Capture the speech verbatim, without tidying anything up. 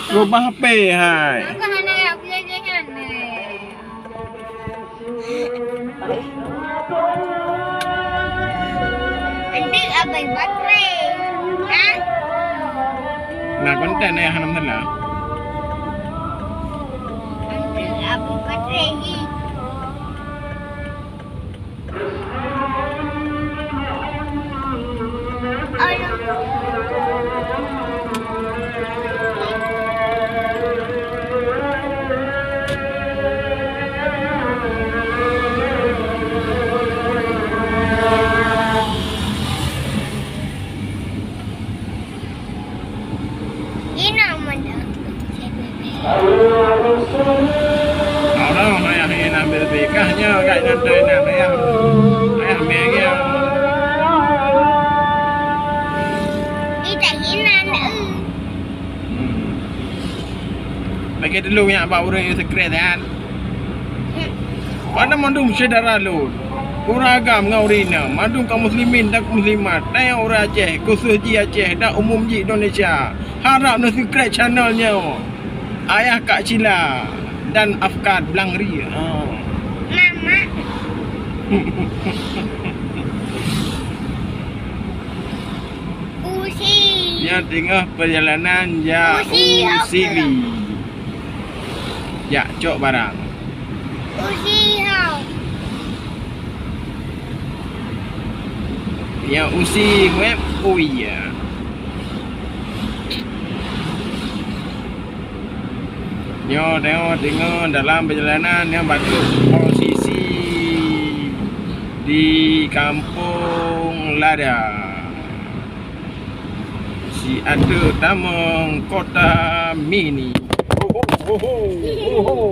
Rubah H P hai. Aku hana nak belajar nyan. Nanti abang baterai. Ha? Nah, konten ayah hana masalah. Nanti abang baterai. Inong mandang. Orang ayah ni nak berpikahnya kat nyantai nak ayah. Ayah mega. Ita hinan. Bagi dulu nyak bak ureueng yang sekret kan. Pada mandum syedara lôn, ureueng agam ngon ureueng inong, mandum kaum muslimin dan muslimat, dan nyang ureueng Aceh, khusus jih Aceh dan umum jih Indonesia. Harap neusubscribe channel nyoe. Ayah Kak Cila dan Afkar Blangri. Ha. Mama. Usi. Nyoe teungoh perjalanan jak Usi, Usiri. Jak cok barang. Usi hau. Nyoe Usi web, oh iya. Nyoe teungoh, teungoh dalam perjalanan nyoe batuk posisi di Kampung Lada. Si ateueh tamong kota mini. Ho, ho, ho, ho, ho.